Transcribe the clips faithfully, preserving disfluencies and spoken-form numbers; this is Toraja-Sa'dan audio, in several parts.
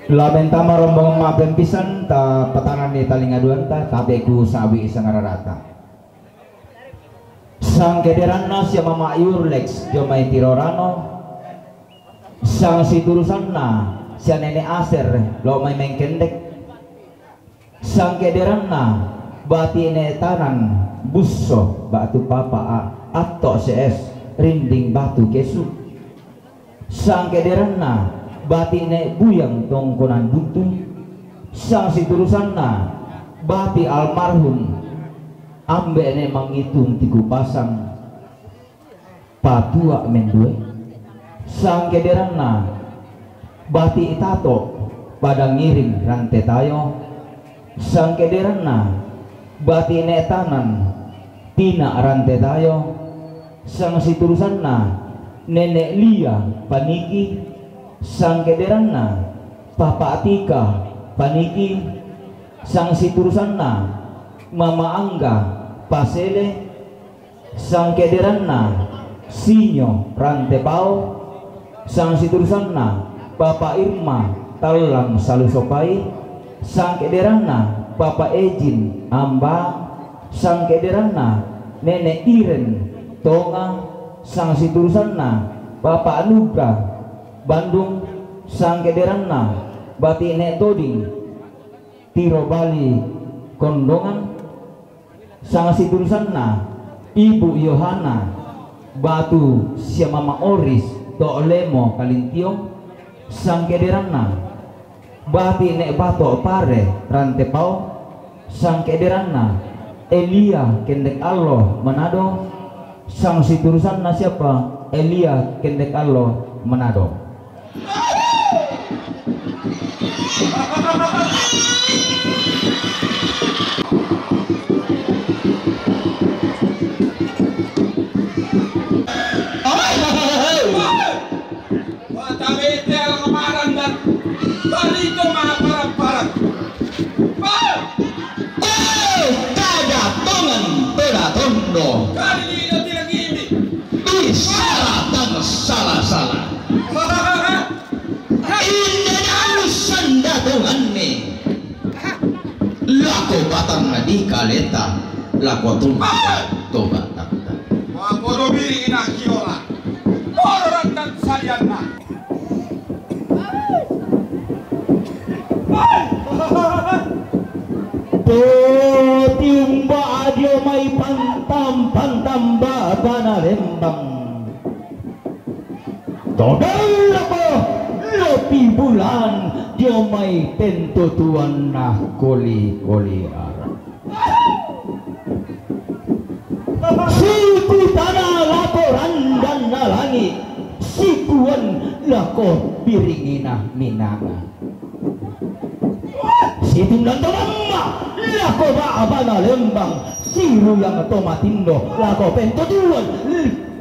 Lamen tama rombongan ma'pempisan ta patananni talinga duanta, tabe' ku sa'bi' sangararata. Sangkederanna sia mama' Yurlex dio mai Tirorano, sangsiturusanna sia nene' Aser lo' mai Mengkendek, sangkederanna bati' ne' Tanan Busso ba'tu papa' a-, atto' C S Rinding Batu Kesu. Sangkederanna bati' ne' Buyang Tongkonan Buntu, sangsiturusanna bati' almarhum ambe' ne' Mangitung Tiku Pasang, patua' mendue, sangkederanna bati' Tato' Padang Ngiring Rante Tayo, sangkederanna bati' ne' Tanan Tina Rante Tayo, sangsiturusanna nene' Lia Paniki, sangkederanna papa' Tika Paniki, sangsiturusanna mama' Angga Pasele, sangkederanna Sinyo Rante Pao, sangsiturusanna papa' Irma Tallang Salusopai, sangkederanna papa' Ejin Ambang, sangkederanna nene' Iren Tonga, sangsiturusanna papa' Nugra Bandung, sangkederanna bati' ne' Toding Tiro Bali Kondongan, sangsiturusanna ibu' Yohana Batu sia mama' Oris to' Lemo Kalintiong, sangkederanna bati' ne' Bato' Pare Rante Pao, sangkederanna Elia Kendek Allo Manado, sangsiturusanna siapa Elia Kendek Allo Manado. Patabete alang marang dan palito maparang-parang. Oh, kadatongan pela tondo. Kali ini tidak ini. Bicara tang salah-salah. Inda daus sandatonganne. Lako batang di kaleta, lako toba, toba takta. Makodo biri ina kiola. Orang dan salianna. Potiumba dio mai pantam-pantam babana lembang. Todellako lopi bulan dio mai pentotuanna koli-koli ara. Sikutana lako randanna langi', sikuan lako biringina minanga. Situndan to mamma lako ba'bana lembang, siruyang to matindo lako pentotuan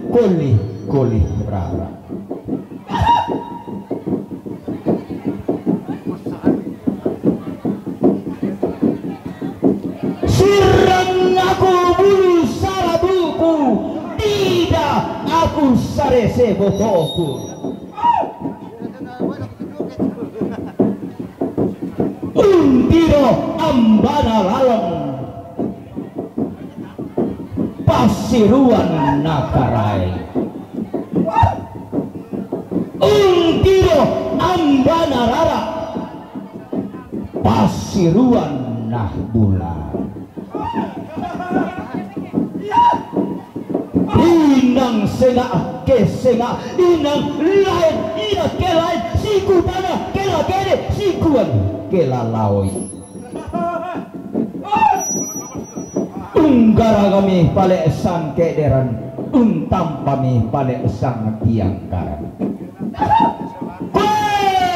koli-koli rara. Sirang aku bulu sara buku, tidak aku sarese botoku. Untiro ambana laleng. Passiruan nakaraeng. Untiro ambana rara. Passiruan nahbula. Inang senga' ke senga', inang laen ia ke laen, sikutana ke la kede, sikuan ke la laoi. Unggaragami pale' sangkederan, untampami pale' sangtiangkaran. Koe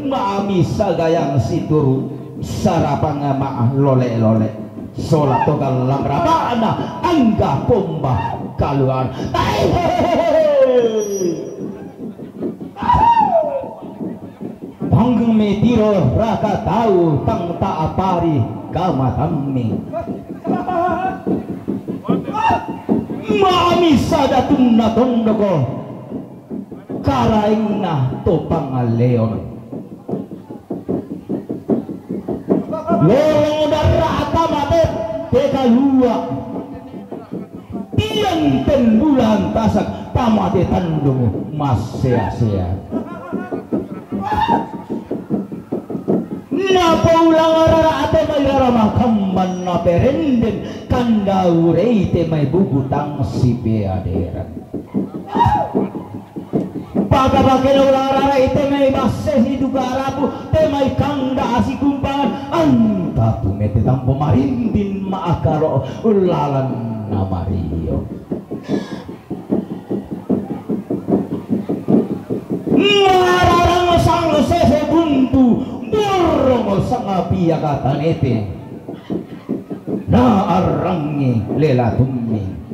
ma'misa gayang situru', sarapang ma'lole-lole, sola to gallang raba'na angga pomba kaluar. Panggengmi tiro raka tau tang ta'apari kamatammi. Ma'misa datunna tondoko karaengna to pangalleon. Lolong darra tama te, te kalua. Tiang ten bulan tasak tama te tandung masea-sea. Napaulang rara te mai rara makamban naperenden kandau rei te mai bubutang si peaderan. Pakapakena ularara i te mai basse si tukarapu, te mai kanda asi kumpangan, anta tu mete tampo marindin maakaro lalan na mario. Mararang sang sese buntu, borong sang pia katanete. Na arrangi lela tummi.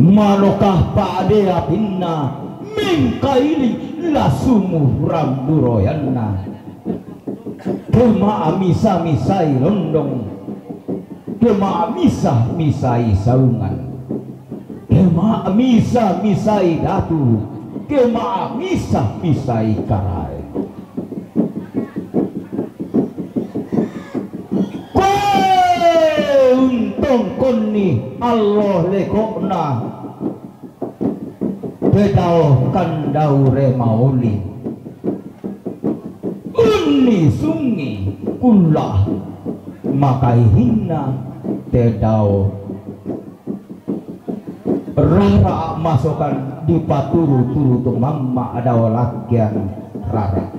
Manokah pa'de apinna, mengkaili lasumu ramburoyanna. Kema'misa-misai londong, kema'misa-misai saungan, kema'misa-misai datu, kema'misa-misai karaeng. Koe untongkonni allo leko'na, pedao kandau re maoli. Unni sungi kulla makaihinna tedao. Rara masokan dipaturu-turu tu mamma dao lakkean rara,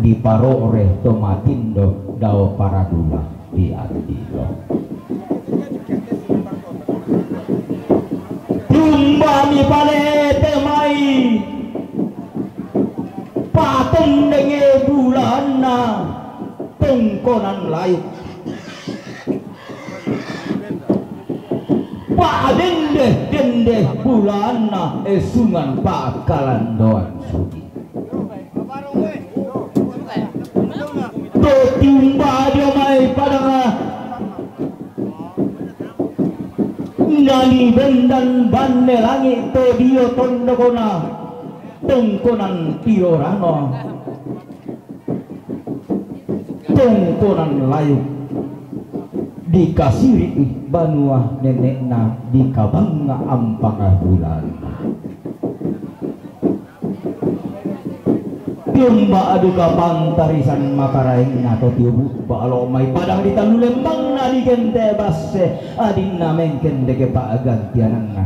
diparo're to matindo dao paradula di adilo. Tumbami pale te mai patendenge bulanna tongkonan layuk. Pa'dende-dende bulanna esungan pa'kalandoan sugi. To tiumba dio mai padanga nani bendan banne langi' to dio tondokona tongkonan tiro rano. Tongkonan layuk dikasiri' banua nene'na, dikabangnga ampanga bulanna. Tiumba duka pantarisan makaraengna to tiubu ba'lo mai padang di tallu lembangna di gente basse, adinna mengkendeke pa'gantiananna.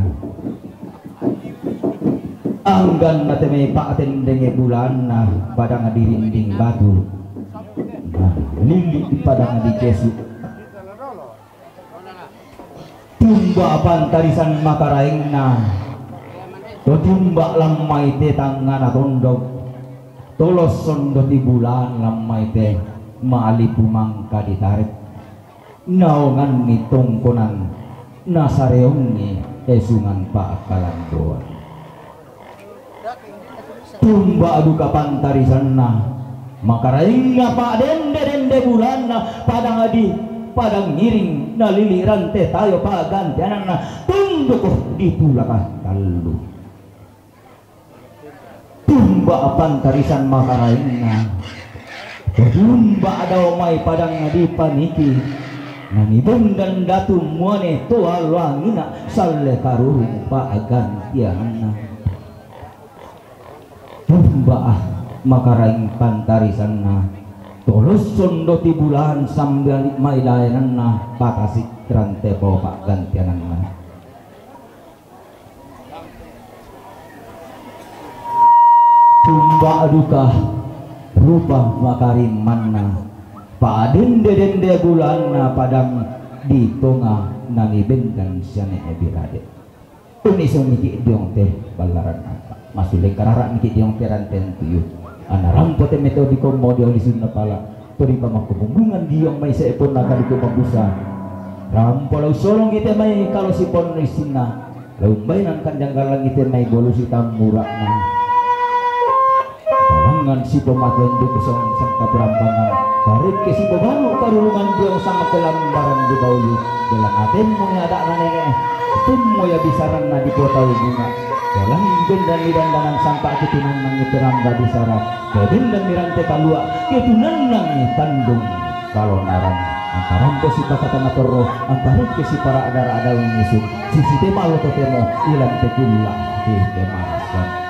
Angganna te mai pa'tendenge bulanna padang di rinding batu. Nah, lili padang di kesu. Tumba pantarisan makaraengna. To tumba lammai te tangngana tondok. Tolosson do ti bulan lammai te ma'lipu mangka ditarik. Naonganni tongkonan, nasareongi esungan pa'kalandoan. Tumba duka pantarisanna, makaraengna pa'dende-dende bulanna, padang di padang ngiring, nalili rante tayo pa'gantiananna, tunduk di tulaka tallu. Tumba pantarisan makaraengna. Tumba dao mai padang di paniki. Nani bendan datu muane to allo angina salle karurung pa'gantianna. Tumba makaraeng pantarisanna. Tolosson do ti bulan sambil mai daenanna patasik rante pao pa'gantiananna. Tumba duka rupa makarimmanna, pa'dende-dende bulanna padang di tonga nani bendan siane'e birade. Tuni song niki diong te ballaran angka. Masule karara niki diong te ranten tuyu. Ana rampo te metau di kombo di oli sunna pala. Tori pamakko bumbungan diong mai se'ponna kaduku mabusa. Rampo lau solong ite mai kalo siponno isinna. Lau mbainan kanjang gallang ite mai bolu sitammura'na. Palangan sipo mate ndu kesong sangka perampangan. Karekke sipo balu karurungan diong sangka pelambaran di baulu. Bela atemmo ya ada'na nene. Temmo ya bisaranna di kota bunga. Dalam bendan di dandanan sampak ketunangnang terangga di sarat, kebendan di rante kalua, ketunangnang tandung kalonaran. Antaran ke si pakatana perro, antaran ke si parak darak daun nisuk, sisi temalo totemo, ilan tekulla di temarasan.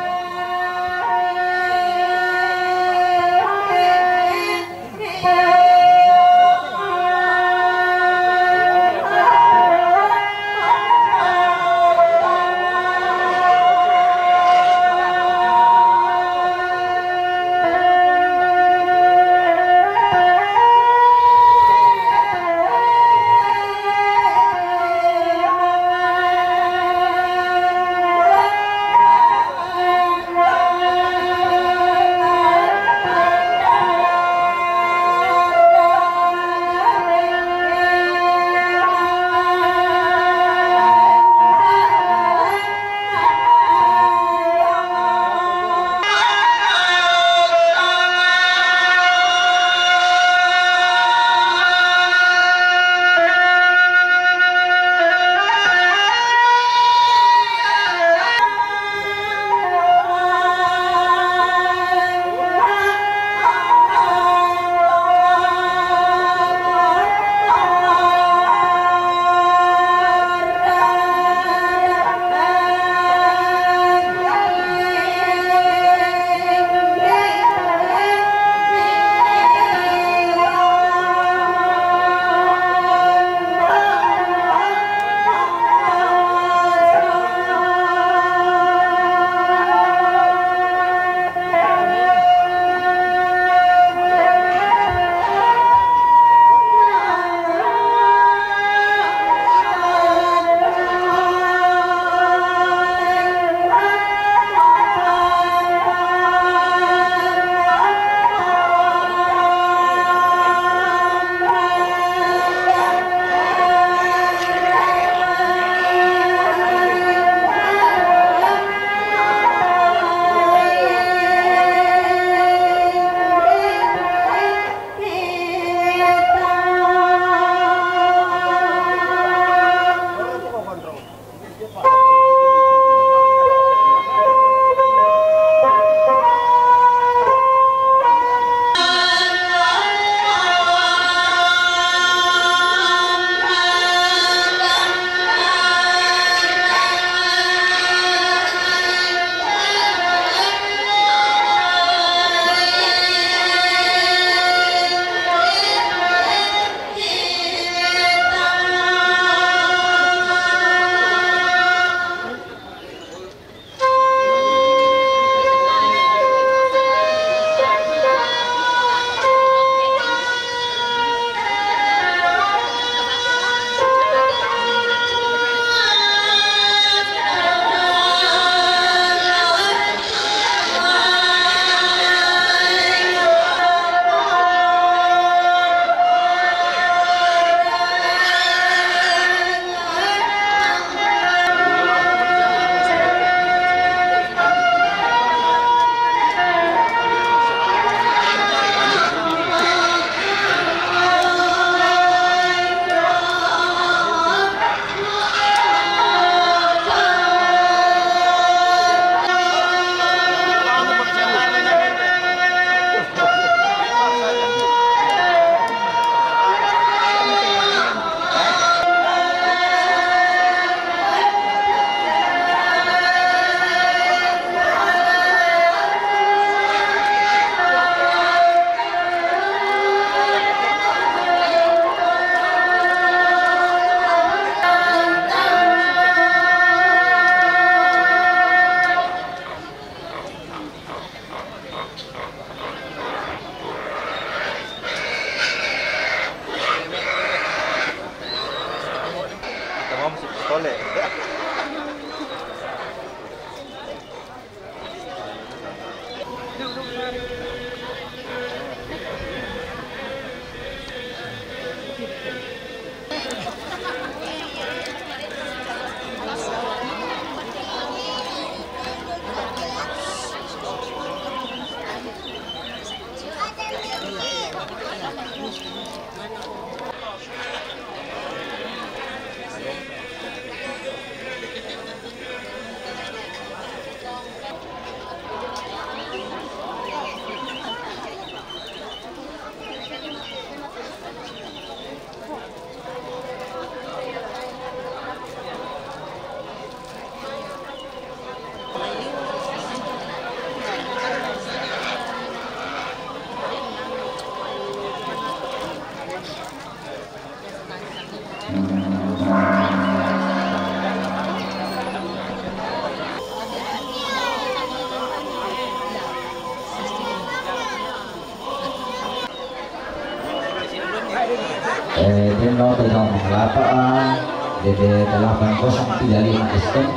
Eh, dia mau pegang kelapa, ah. D D delapan kosong tiga lima S M.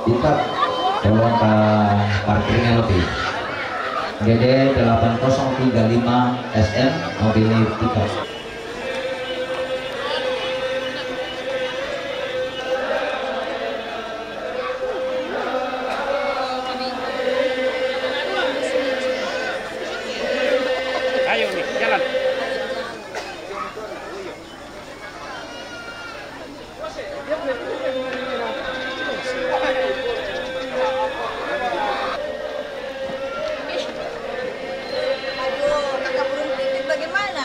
Kita tolong ke parkirnya lebih. D D delapan kosong tiga lima S M, mobil pickup. Ayo nih, jalan. Aduh, kakak burung pipit bagaimana?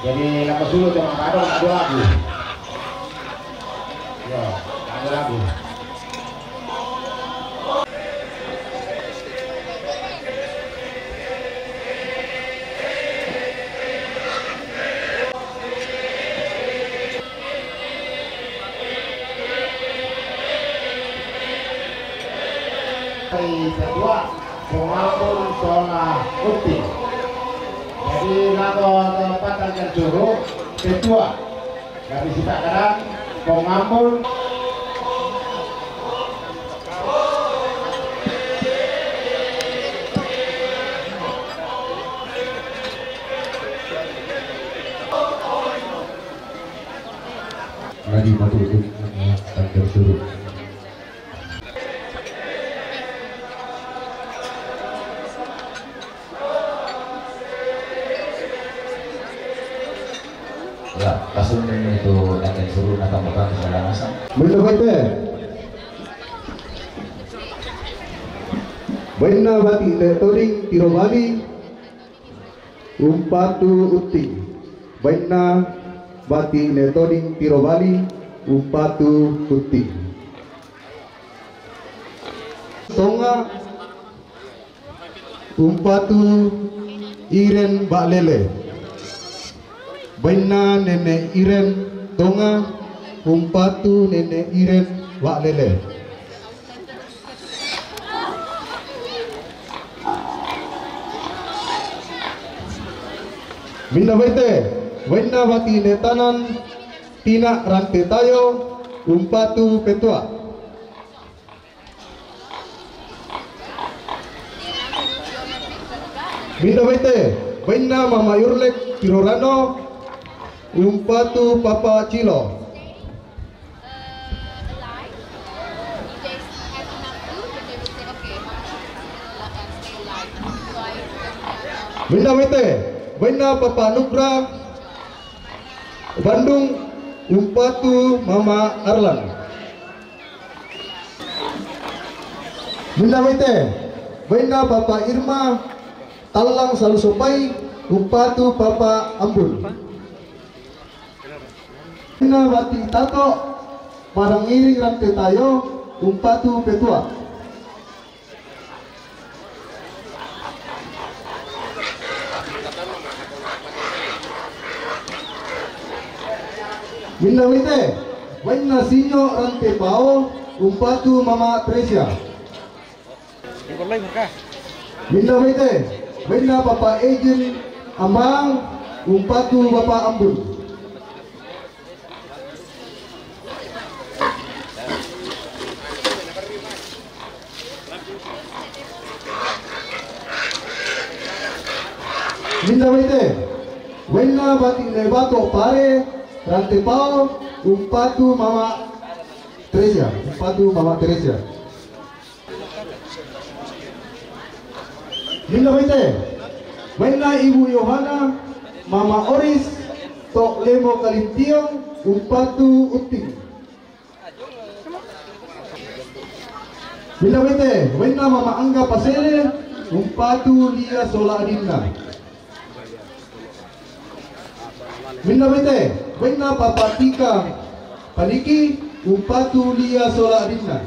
Jadi, lepas dulu, cuma ada lagu. Ya, ada lagu. Ketua Pengambun Sola Uti. Jadi, lagu tempat akan suruh ketua. Kami silakan Pengambun. Lagi batu itu, eh, tangkap suruh. Minna baite. Bainna bati' ne toding tiro bali, umpatu utting. Bainna bati' ne toding tiro bali, umpatu utting. Tonga, umpatu Iren Ba'lele. Bainna nene' Iren Tonga, umpatu nene' Iren Ba'lele. Minna baite, bainna bati' ne tanan Tina Rante Tayo, umpatu petua. Minna baite, bainna Mama Yurlek Tirorano, umpatu Papa Cilo. Minna baite, bainna Papa Nugra Bandung, umpatu Mama Arlan. Minna baite, bainna Papa Irma Tallang Salusopai, umpatu Papa Ambun. Bainna bati' Tato Padang Iring Rante Tayo, umpatu petua. Minna baite, bainna Sinyo Rante Pao, umpatu Mama Tresia. Minna baite, bainna Papa Ejin Amang, umpatu Papa Ambun. Minna baite, bainna bati' ne Bato Pare Rante Pao, umpatu Mama Tresia, umpatu Mama Tresia. Minna baite, bainna Ibu Yohana, Mama Oris, Tok Lemo Kalintiong, umpatu utting. Minna baite, bainna Mama Angga Pasele, umpatu Lia sola adinna. Minna baite, bainna Papa Tika Paniki, umpatu Lia sola adinna.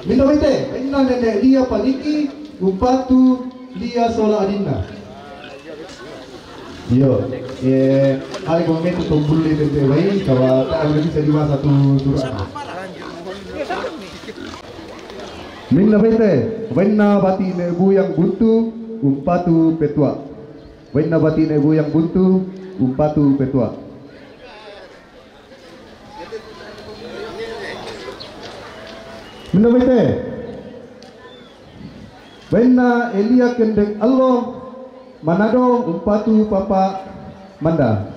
Minna baite, bainna nene' Lia Paniki, umpatu Lia sola adinna. Iyo, eh, ai gommetu tombulle tente bai, kawa ta bisa dibasa tu surana. Minna baite, bainna bati' ne Buyang Buntu, umpatu petua. Bainna bati' ne Buyang Buntu, umpatu petua. Minna baite. Bainna Elia Kendek Allo, Manado, umpatu Papa Manda.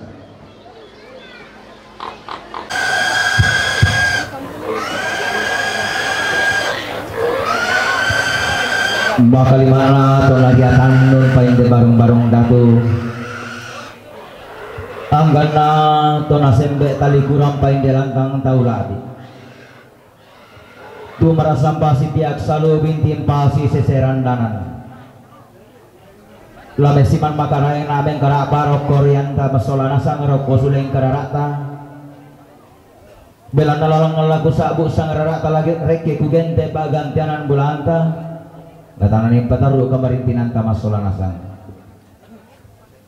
Makalimana to nagiatan nun painde barung-barung datu. Angganna to nasembe' tali kurang painde lantang tau lati. Tu marassampa sitiak salu binti mpasi seseran danan. Lame siman makaraeng na mengkara' barok korianta massola nasang rokko suleng karara'ta. Belanna lalang laku sa'bu sangrara'ta lagi rekke kugente pa'gantianan bulanta. Natanani patarru' kamarintinanta massola nasang.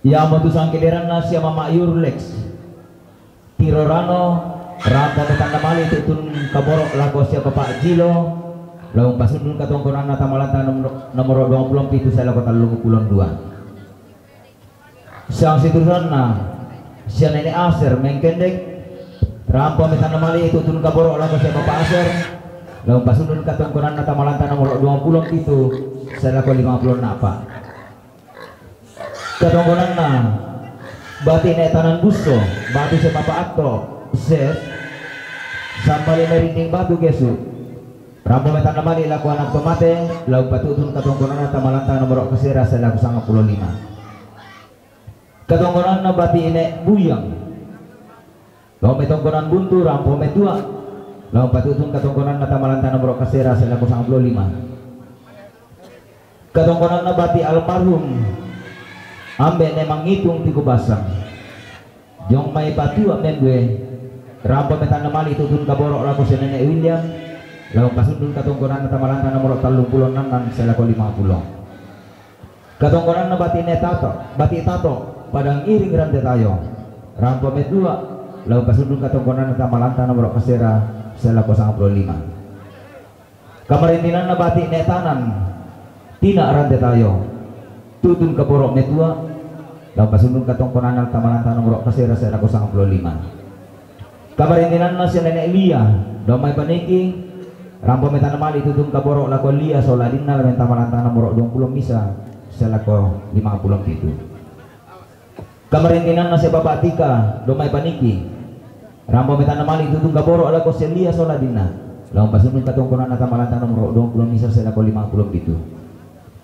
Iamotu sangkederanna sia Mama Yurlex Tirorano, rampo metanna mali tu'tun kaboro' lako sia Papa Jilo, lao umpasundun katongkonanna tama lantang nomoro, nomoro duangpulo pitu sae lako tallumpulo dua. Siang siturusanna sia Nene Aser Mengkendek, rampo metanna mali tu'tun kaboro' lako sia Papa Aser, lao umpasundun katongkonanna tama lantang nomoro duangpulo pitu sae lako limangpulo a'pa'. Katongkonanna Bati' Ne' Tanan Busso, Batu Sepapa Atto, Ses, Sampali Merinding Batu Gesu. Rampo metanna mali lako anak to mate, lao umpatu'tun katongkonanna tama lantang nomoro' kasera sae lako sangpulo lima. Katongkonanna bati' ne' buyang. Lao mai tongkonan buntu, rampo mai tua. Lao patutun katongkonanna tamalanta nomoro kasera selaku sangpulo lima. Katongkonanna bati' almarhum Ambe' ne' mangitung tiku basang. Jong mai patua membue. Rampo mai tanna mali' tutun kaboro' lako si Nene' William. Lao pasundun katongkonanna tamalanta nomoro tallung pulo nannan selaku lima pulo. Katongkonanna bati' ne' tato, bati' tato, padang iring rante tayo. Rampo mai tua, lao pasundun katongkonanna tamalanta nomoro kasera selaku sangpulo lima. Kamarindinanna bati' ne' tanan, tina rante tayo. Tutun kaboro' mai tua, lao pasundun katongkonanna tamalanta nomoro kasera selaku sangpulo lima. Kamarindinanna si Nene' Lia, dao mai paniki, rampo mai tanna mali' tutun kaboro' lako Lia sola adinna, lao mai tamalanta nomoro duang pulo misa selaku lima pulo pitu. Kamarindinanna si Bapa' Tika, dao mai paniki, rampo mai tanna mali' tutun kaboro' lako si Lia sola adinna, lao pasundun katongkonanna tamalanta nomoro duang pulo misa selaku lima pulo pitu.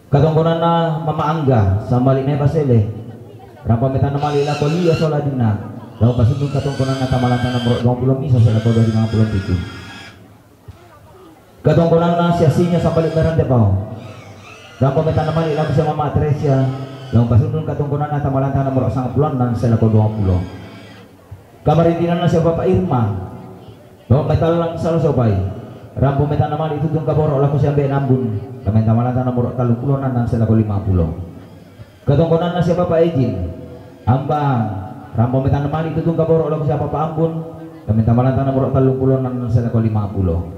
Katongkonanna Mama Angga, sambali' ne' pasele. Rampo mai tanna mali' lako Lia sola adinna. Lao pasundun katongkonanna tamalanta nomoro duang pulo misa selaku lima pulo pitu. Katongkonanna si Asinya sambali' ne' rante pao. Rampo mai tanna mali' lako si Mama Teresia. Lao pasundun katongkonanna tamalanta nomoro sangpulo annan selaku duang pulo. Kamarindinanna si Bapa' Irma, dao mai tallang sala sopai. Rampo mai tanna mali' tutun kaboro' lako si Ambe' Nambun, lao mai tamalanta nomoro tallung pulo nannan selaku lima pulo. Katongkonanna si Bapa' Ejin, Ambang, rampo mai tanna mali' tutun kaboro' lako si Bapa' Ambun, lao mai tamalanta nomoro tallung pulo nannan selaku lima pulo.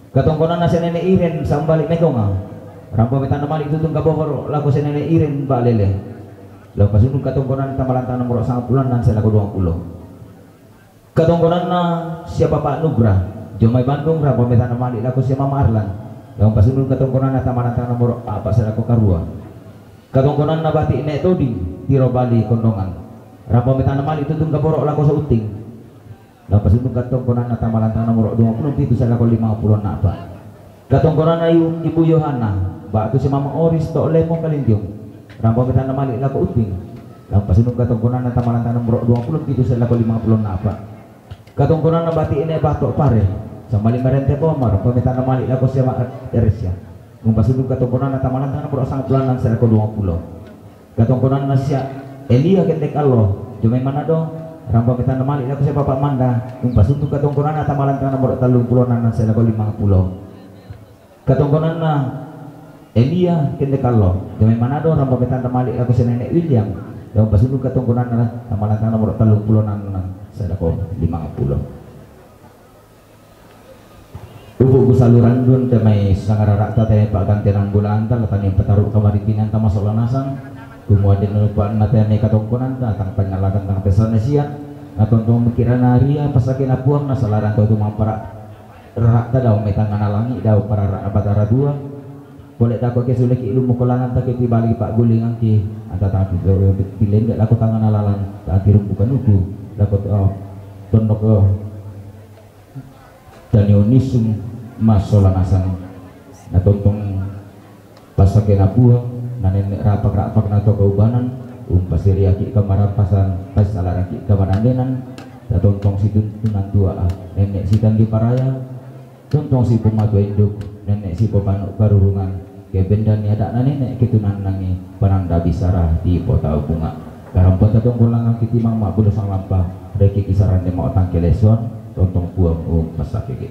Katongkonanna si Nene' Iren sambali' mai Tonga, rampo mai tanna mali' tutun kaboro' lako si Nene' Iren Ba'lele. Lao pasundun katongkonanna tamalanta nomoro sangpulo annan selaku duang pulo. Katongkonanna si Bapa' Nugra, jomai Bandung, rampo mai tanna mali' lako si Mama Arlan. Lao pasundun katongkonanna tamalanta nomoro a'pa' selaku karua. Katongkonanna bati' ne' Toding, Tiro Bali Kondongan. Rampo mai tanna mali' tutun kaboro' lako si Uting. Lao pasundun katongkonanna tamalanta nomoro duang pulo pitu selaku lima pulo a'pa'. Katongkonanna Ibu Yohana, ba'tu si Mama Oris to' Lemo Kalintiung. Rampo mai tanna mali' lako Uting. Lao pasundun katongkonanna tamalanta nomoro duang pulo pitu selaku lima pulo a'pa'. Katongkonanna bati' ne' Bato' Pare, sambali' mai rante pao, rampo mai tanna mali' lako si Mama Teresia. Lao pasundun katongkonanna tamalanta nomoro sangpulo annan selaku duang pulo. Katongkonanna si Elia Kendek Allo, jomai Manado, rampo mai tanna mali' lako si Bapa' Manda, lao pasundun katongkonanna tamalanta nomoro tallung pulo annan selaku lima pulo. Katongkonanna Elia Kendek Allo, jomai Manado, rampo mai tanna mali' lako si Nene' William, lao pasundun katongkonanna tamalanta nomoro tallung pulo annan selaku lima pulo. Upu' kusalurandun te mai sangarara'ta te pa'gantenang bula'anta, la tania pataru' kamarindinanta masola nasang, kumua den nalupa'na te mai katongkonanta, tang panyalakan tang pessanesian, na tontong mikirana ria passakkena Puang, na salaran tau tu mampara' rara'ta dao mai tangngana langi' dao parara'na Batara Dua, pole dako ke suleki' lumuko lananta ke tibaliki pa'gulingangki, anta tang pilende lako tangngana lalan, tang tirumbukan uku, lako, oh, tonnoko Tania unissung massola nasang, na tontong passakkena Puang, na nenne' ra'pak-ra'pakna to kaubanan, umpasiriaki' kamarampasan, passalaraki' kamanandenan, na tontong situntunan dua'a, nenne' sitandi paraya, tontong sipommatua induk, nenne' sipopanu' karurungan, ke bendanni ada'na nene' ke tunannangi pananda bisara di Potau Bunga. Karampota tongkolangan kitimang ma'bulo sanglampa, reki' kisaranne ma'otang kelesuan, tontong Puang umpassakeke.